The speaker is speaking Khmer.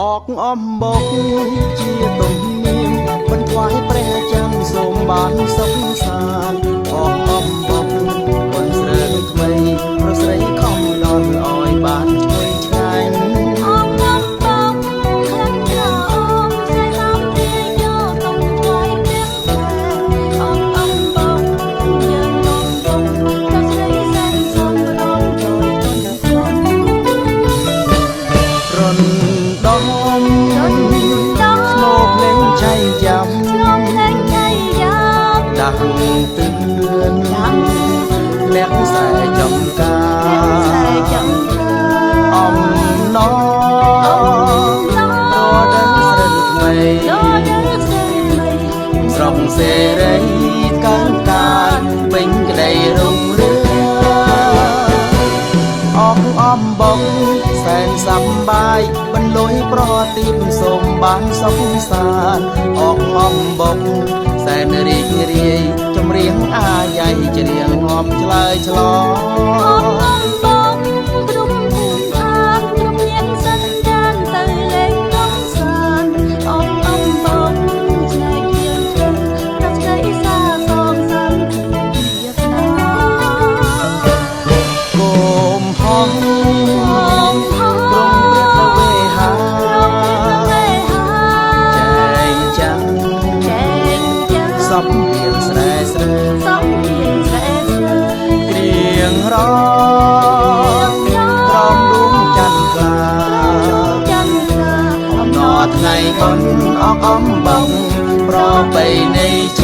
អកអំបុកជាទំនៀមបន្ថ្វាយព្រះច័ន្ទសូមបានសុខសាន្តអកអំបុកបុនស្រើងថ្មីប្រស្រីខំដល់ឲ្យបានឈ្ងុយឆ្ងាញ់ អងអំបុកក្លិនក្រអូបស្រីសំរាយកកុំថ្វាយព្រះថែអងអំបុកយើងនំដុំប្រស្រីសែនសំរងដោយទុនធំ រនដំ រនដំ ស្នូភ្លេងចៃយ៉ាំ ស្នូភ្លេងចៃយ៉ាំ ដាស់ទឿន ដាស់ លះខ្សែចំកា លះខ្សែចំការ អំណ អំណ រដូវស្រិនថ្មី រដូវស្រិនថ្មី ស្រុកសេរីកើនកានពេញក្តីរុងរឿងអកអំបុកសែនសប្បាយបន្លុយប្រទីបសូមបានសុខសាន្តអកអំបុកសែនរីករាយចម្រៀងអាយ៉ៃច្រៀងអមឆ្លើយឆ្លង អកអំបុកគ្រប់ភូមិឋានគ្រប់នាងសន្តានទៅលេងកំសាន្តអកអំបុកឆ្នៃគៀងជុំប្រស្រីសាសងសានជាស្នា គោមហង អូមហោ ទ្រង់ព្រះវេហា ទ្រង់ព្រះវេហា ចែងចាំង ចែងចាំង សំរៀងស្រែស្រើ សំរៀងស្រែស្រើ គ្រៀងរងក្រោមដួងច័ន្ទក្លា ចន្ទ្រា អំណរថ្ងៃបុណ្យអកអំបុកប្រពៃណីជ